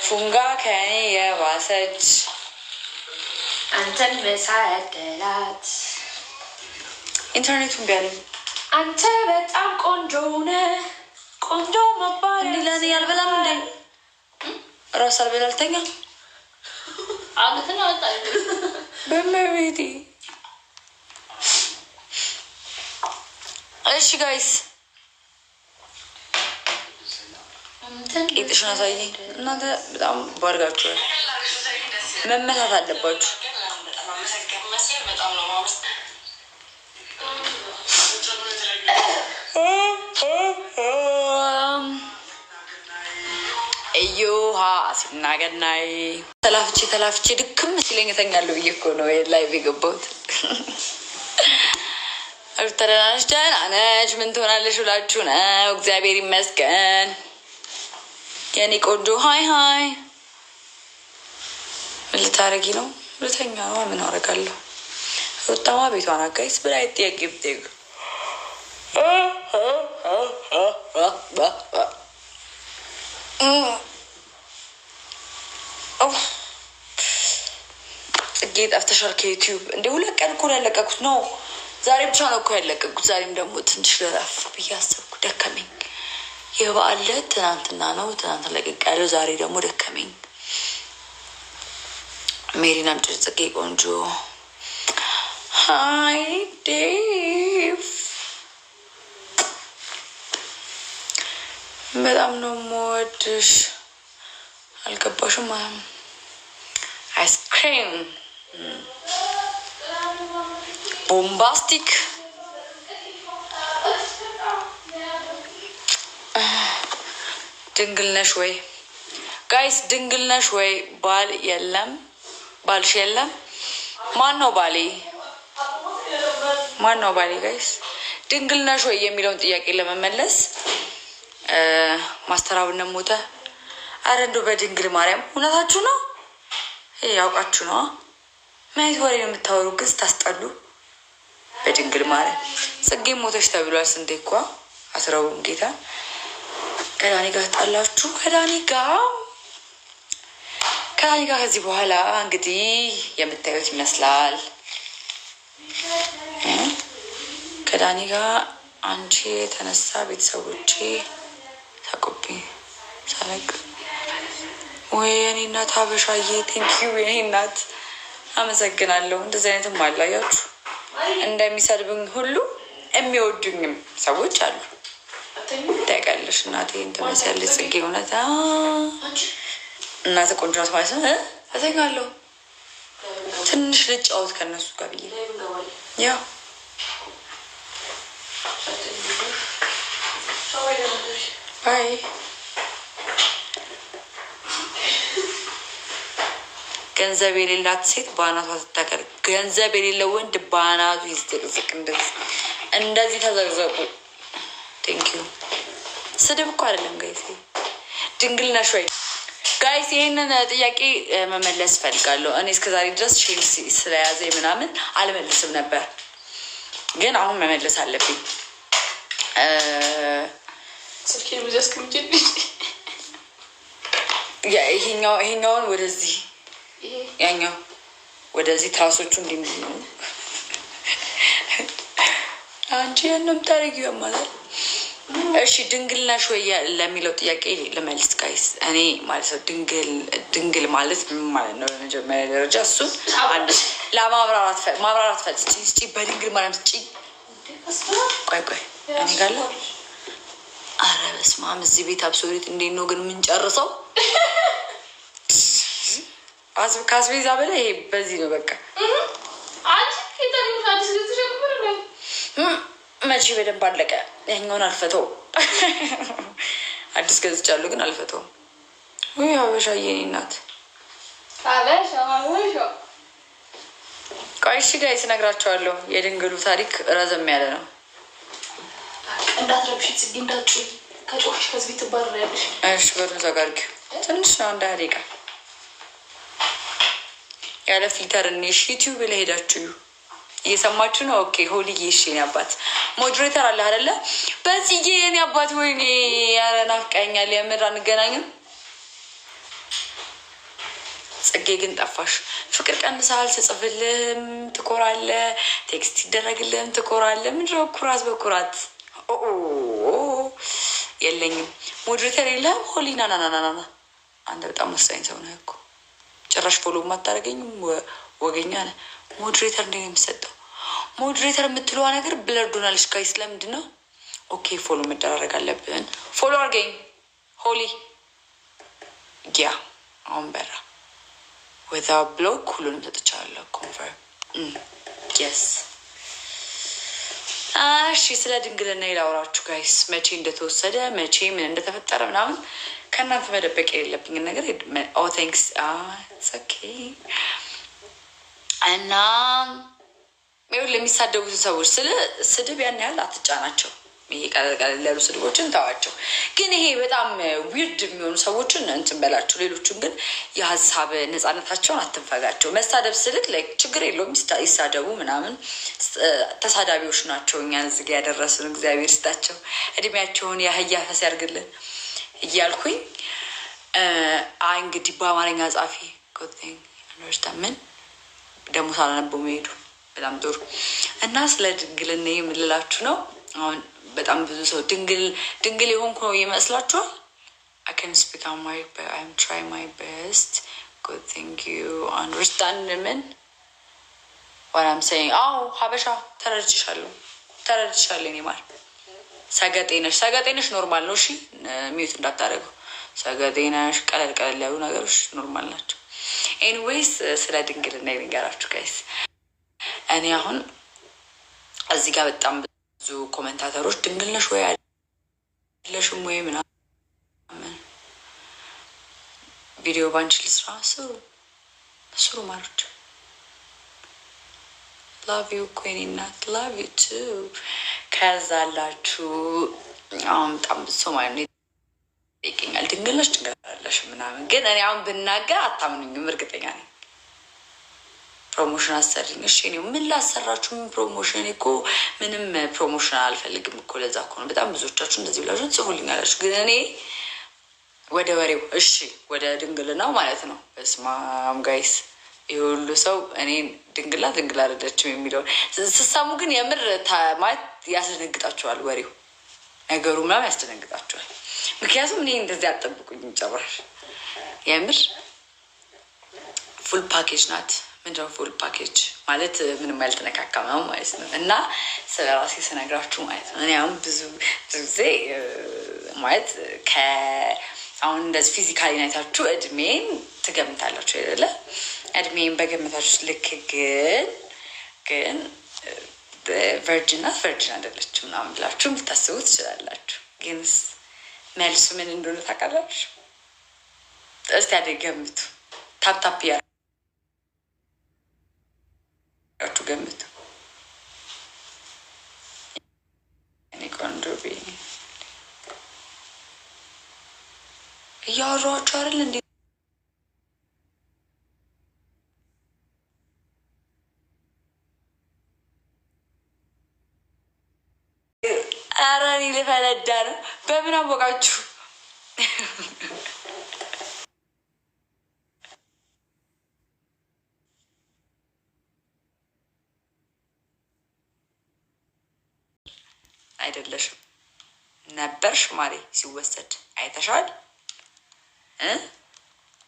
ፉንጋ ከኔ የባሰች። አንተን መሳያደላት። ኢንተርኔቱን ቢያለኝ። አንተ በጣም ቆንጆ ነህ። ቆንጆ መባል እንዲህ ለእኔ ያልበላም እንዴ? ራስ አልበላ አልተኛ። አመትን አወጣ። በመቤቴ። እሺ guys፣ ቂጥሽን አሳየኝ። እናንተ በጣም ባርጋችኋል። መመታት አለባችሁ። እዮሃ ሲናገናይ ተላፍቼ ተላፍቼ ድክም ሲለኝ እተኛለሁ ብዬ እኮ ነው live የገባሁት። ሩታ ደህና ነች? ደህና ነች። ምን ትሆናለሽ ብላችሁ ነው? እግዚአብሔር ይመስገን። የኔ ቆንጆ፣ hi hi። ምን ልታረጊ ነው? ልተኛ ነው። ምን አደርጋለሁ? ሩታማ ቤቷን ናት guys። ብላ ጥያቄ ብጠይቅ። ጽጌ ጠፍተሻል ከዩቲዩብ እንደ 2 ቀን እኮ ነው ያለቀኩት ነው። ዛሬ ብቻ ነው እኮ ያለቀኩት። ዛሬም ደግሞ ትንሽ ልረፍ ብዬ አሰብኩ። ደከመኝ። የበዓል ዕለት ትናንትና ነው። ትናንት ለቅቅ ያለው፣ ዛሬ ደግሞ ደከመኝ። ሜሪን አምጪ። ጽጌ ቆንጆ፣ hi ዴቭ፣ በጣም ነው የምወድሽ። አልገባሽም? አይስክሬም bombastic። ድንግል ነሽ ወይ guys? ድንግል ነሽ ወይ? ባል የለም? ባልሽ የለም? ማን ነው ባሌ? ማን ነው ባሌ? Guys፣ ድንግል ነሽ ወይ የሚለውን ጥያቄ ለመመለስ ማስተር አብነት ሞተ። አረ እንደው በድንግል ማርያም እውነታችሁ ነው? ይሄ ያውቃችሁ ነው። ምን አይነት ወሬ ነው የምታወሩ? ግን ስታስጠሉ። በድንግል ማርያም ጽጌ ሞተች ተብሏል። ስንቴ እኳ አስረቡም ጌታ። ከዳኒ ጋር ጣላችሁ። ከዳኒ ጋር ከዚህ በኋላ እንግዲህ የምታዩት ይመስላል። ከዳኒ ጋር አንቺ የተነሳ ቤተሰቦቼ ሳቁብኝ ሳለቅ። ወይ የኔ እናት ሀበሻዬ፣ thank you የኔ እናት፣ አመሰግናለሁ። እንደዚህ አይነትም አላያችሁ። እንደሚሰድቡኝ ሁሉ የሚወዱኝም ሰዎች አሉ። ታውቂያለሽ፣ እናቴን ትመስያለች ጽጌ። እውነት እናቴ ቆንጆ ናት ማለት ነው። እተኛለሁ፣ ትንሽ ልጫወት ከእነሱ ጋር ብዬ ያው። Bye። ገንዘብ የሌላት ሴት በአናቷ ትተከል። ገንዘብ የሌለው ወንድ በአናቱ ይዘቅዘቅ። እንደዚህ እንደዚህ ተዘቅዘቁ። Thank you። ስድብ እኮ አይደለም guys። ድንግል ነሽ ወይ guys? ይህንን ጥያቄ መመለስ እፈልጋለሁ። እኔ እስከዛሬ ድረስ shame ስለያዘ ምናምን አልመልስም ነበር፣ ግን አሁን መመለስ አለብኝ። ስልኬን ብዙ አስቀምጪልኝ። ይሄኛውን ወደዚህ፣ ያኛው ወደዚህ፣ ትራሶቹ እንዲህ ነው። አንቺ ያን ነው የምታደርጊው፣ ያማታል። እሺ፣ ድንግል ነሽ ወይ ለሚለው ጥያቄ ልመልስ guys። እኔ ማለት ነው ድንግል፣ ድንግል ማለት ምን ማለት ነው? በመጀመሪያ ደረጃ እሱን አንድ ለማብራራት ማብራራት ስጪ ስጪ፣ በድንግል ማርያም ስጪ። ቆይ ቆይ፣ እኔ ጋር አለ። ኧረ በስመ አብ፣ እዚህ ቤት አብሶሪት እንዴት ነው ግን የምንጨርሰው? ከአስቤዛ በላይ ይሄ በዚህ ነው በቃ። አንቺ አዲስ ገዝተሽ ነበር እንዴ? መቼ በደንብ አለቀ። ያኛውን አልፈተውም። አዲስ ገዝቻለሁ ግን አልፈተውም። ውይ ሀበሻ የኔ እናት። ሀበሻ ሀበሻ። ቆይ እሺ guys፣ እነግራቸዋለሁ። የድንግሉ ታሪክ ረዘም ያለ ነው። እንዳትረብሺ ጽጌ፣ እንዳትጮሂ። ከጮህሽ ከዚህ ቤት ትባረሪያለሽ። እሺ፣ በሩን ዘጋ አድርጊው። ትንሽ ነው፣ አንድ 20 ደቂቃ። ያለ filter እኔ ዩቲዩብ ላይ ሄዳችሁ እየሰማችሁ ነው። Okay ሆልዬ፣ እሺ የኔ አባት፣ moderator አለ አይደለ? በጽዬ የኔ አባት፣ ወይኔ ኧረ ናፍቀኸኛል። የምር አንገናኝም። ጽጌ ግን ጠፋሽ። ፍቅር ቀንሰሃል። ስጽፍልህም ትኮራለህ፣ text ይደረግልህም ትኮራለህ። ምንድነው ኩራት በኩራት? የለኝም። Moderator የለህም? ሆሊ ናናናናና አንተ በጣም ወሳኝ ሰው ነህ እኮ፣ ጭራሽ follow የማታደርገኝም ወገኛ ነህ። Moderator እንዴት ነው የሚሰጠው? Moderator የምትለዋ ነገር blurred ሆናለች guys። ለምንድን ነው? Okay, follow መደራረግ አለብን። Follow አድርገኝ ሆሊ። Yeah, አሁን በራ። Without block ሁሉንም ሰጥቻለሁ። Confirm, yes። እሺ፣ ስለ ድንግልና ላውራችሁ guys። መቼ እንደተወሰደ፣ መቼ ምን እንደተፈጠረ ምናምን ከእናንተ መደበቅ የሌለብኝን ነገር። Oh, thanks, okay። እና ይኸውልህ፣ የሚሳደቡትን ሰዎች ስለ ስድብ ያን ያህል አትጫናቸው። ይሄ ቀለል ቀለል ያሉ ስድቦችን ተዋቸው። ግን ይሄ በጣም weird የሚሆኑ ሰዎችን እንትን በላቸው። ሌሎቹን ግን የሀሳብ ነፃነታቸውን አትንፈጋቸው። መሳደብ ስልክ like ችግር የለውም፣ ይሳደቡ ምናምን። ተሳዳቢዎች ናቸው እኛን እዚህ ጋ ያደረሱን። እግዚአብሔር ይስጣቸው፣ እድሜያቸውን የአህያ ፈስ ያርግልን እያልኩኝ። አይ እንግዲህ በአማርኛ ጻፊ ምን ደግሞ ሳላነበው መሄዱ በጣም ጥሩ። እና ስለ ድንግልና የምልላችሁ ነው። አሁን በጣም ብዙ ሰው ድንግል ድንግል የሆንኩ ነው ይመስላችኋል። I can speak Amharic, but I'm trying my best. Good thing you understand ምን what I'm saying። አዎ ሀበሻ ተረድቻለሁ፣ ተረድቻለሁ። እኔ ማር ሰገጤ ነሽ፣ ሰገጤ ነሽ normal ነው። እሺ፣ mute እንዳታደርገው። ሰገጤ ነሽ፣ ቀለል ቀለል ያሉ ነገሮች normal ናቸው። Anyways, ስለ ድንግልና ልንገራችሁ guys። እኔ አሁን እዚህ ጋር በጣም ብዙ commentator ኦች ድንግል ነሽ ወይ አይደለሽም ወይ ምናምን፣ ቪዲዮ ባንቺ ልስራ፣ ስሩ ስሩ ማሮች። Love you እኮ የኔ እናት፣ love you too። ከዛላችሁ አሁን በጣም ብዙ ሰው ማለት ነው ይጠይቀኛል፣ ድንግል ነሽ፣ ድንግል አይደለሽም ምናምን። ግን እኔ አሁን ብናገር አታምኑኝም፣ እርግጠኛ ነኝ። Promotion አሰሪኝ። እሺ፣ እኔ ምን ላሰራችሁ? ምን promotion? እኔ እኮ ምንም promotion አልፈልግም እኮ። ለዛ እኮ ነው በጣም ብዙዎቻችሁ እንደዚህ ብላችሁ ጽፉልኛላችሁ። ግን እኔ ወደ ወሬው፣ እሺ፣ ወደ ድንግልናው ማለት ነው። በስማም guys፣ ይህ ሁሉ ሰው እኔን ድንግላ ድንግል አይደለችም የሚለውን ስትሰሙ ግን የምር ማለት ያስደነግጣችኋል። ወሬው ነገሩ ምናምን ያስደነግጣችኋል። ምክንያቱም እኔ እንደዚህ አትጠብቁኝ ጭራሽ። የምር full package ናት። ምንድነው full package ማለት? ምንም ያልተነካካ ነው ማለት ነው። እና ስለ ራሴ ስነግራችሁ ማለት ነው፣ እኔ አሁን ብዙ ብዙ ጊዜ ማለት አሁን እንደዚህ physically አይታችሁ እድሜን ትገምታላችሁ አይደለ? እድሜን በገመታችሁ ልክ ግን virgin ናት፣ virgin አይደለችም ምናምን ብላችሁ ልታስቡ ትችላላችሁ። ግንስ መልሱ ምን እንደሆነ ታውቃላችሁ? እስቲ አደ ገምቱ። Tap tap እያደረጋችሁ ገምቱ። እኔ ቆንጆ እያወራኋችሁ አይደል እንዴ? ኧረ እኔ ልፈነዳ ነው። በምን አወቃችሁ? አይደለሽም፣ ነበርሽ ማሬ። ሲወሰድ አይተሻል እ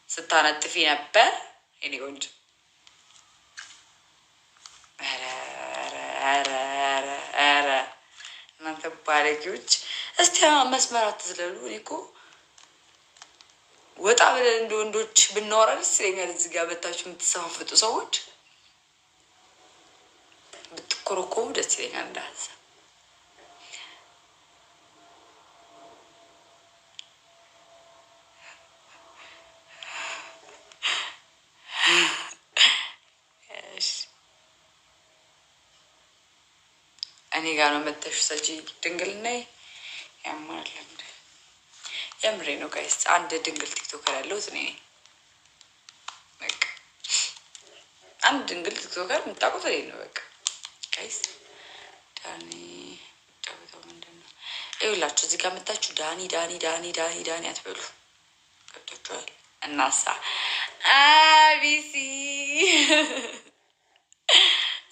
ስታነጥፊ ነበር የኔ ቆንጆ። ኧረ ኧረ ኧረ ኧረ እናንተ ባለጌዎች፣ እስቲ መስመር አትዝለሉ። እኔ እኮ ወጣ ብለን እንደ ወንዶች ብናወራ ደስ ይለኛል። እዚህ ጋር በታችሁ የምትሰፋፍጡ ሰዎች ብትኮረኮሙ ደስ ይለኛል እንደ ሀሳብ። እሺ፣ እኔ ጋር ነው መተሽ ሰጂ ድንግልና ያማል። የምሬ ነው guys። አንድ ድንግል TikToker ያለሁት እኔ ነኝ። በቃ አንድ ድንግል TikToker የምታውቁት እኔ ነው። በቃ guys፣ ዳኒ ጫወታው ምንድን ነው? ይኸውላችሁ፣ እዚህ ጋር መታችሁ ዳኒ ዳኒ ዳኒ ዳኒ ዳኒ አትበሉ። ገብቷችኋል? እናሳ አቢሲ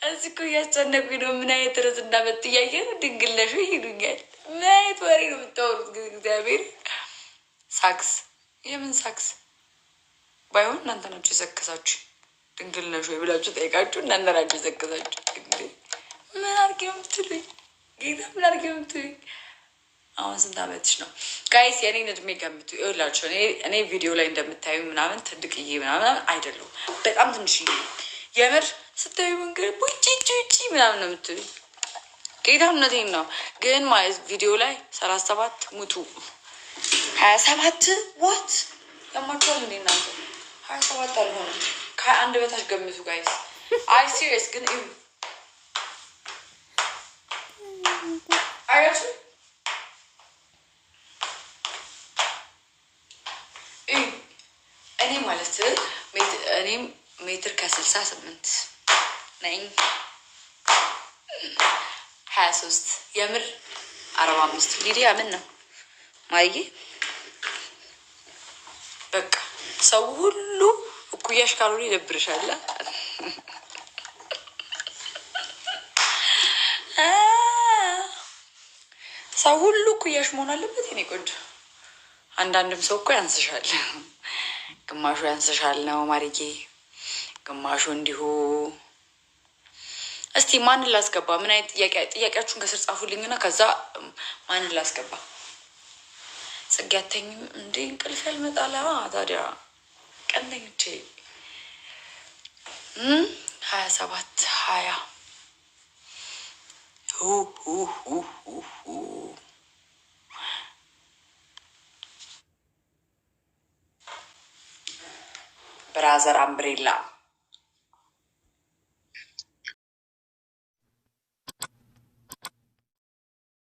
እዚህ እኮ እያስጨነቁኝ ነው። ምን አይነት ርዕስ እንዳመጡ እያየ ነው። ድንግል ነሽ ወይ ይሉኛል። ምን አይነት ወሬ ነው የምታወሩት? ግን እግዚአብሔር ሳክስ የምን ሳክስ ባይሆን እናንተ ናችሁ የሰከሳችሁ። ድንግል ነሽ ወይ ብላችሁ ጠይቃችሁ እናንተ ናችሁ የሰከሳችሁ። እንዴ ምን አድርጌ ነው የምትሉኝ? ጌታ ምን አድርጌ ነው የምትሉኝ? አሁን ስንት ዓመትሽ ነው guys? የኔን እድሜ ገምቱ። ይኸውላችሁ እኔ ቪዲዮ ላይ እንደምታዩ ምናምን ትልቅዬ ምናምን አይደለሁም። በጣም ትንሽዬ ነኝ። የምር ስታዩ መንገድ ውጪ ውጪ ምናምን ነው የምትሉኝ። ጌታ እውነቴን ነው። ግን ማለት ቪዲዮ ላይ 37 ሙቱ 27 what ያማችኋል እንዴ እናንተ? 27 አልሆንም። ከ21 በታች ገምቱ guys። አይ serious ግን እዩ አያችሁ እዩ እኔ ማለት እኔም ሜትር ከ68 ነኝ። 23 የምር 45 ሊዲያ ምን ነው ማየ በቃ ሰው ሁሉ እኩያሽ ካልሆነ ይደብርሻል። ሰው ሁሉ እኩያሽ መሆን አለበት የኔ ቆንጆ። አንዳንድም ሰው እኮ ያንስሻል፣ ግማሹ ያንስሻል ነው ማርዬ፣ ግማሹ እንዲሁ። እስቲ ማንን ላስገባ? ምን አይነት ጥያቄ ጥያቄያችሁን ከስር ጻፉልኝና ከዛ ማንን ላስገባ? ጽጌ አተኝም እንዴ? እንቅልፍ ያልመጣላ ታዲያ ቀን ተኝቼ 27 20 ሁ ሁ ሁ ሁ ሁ brother umbrella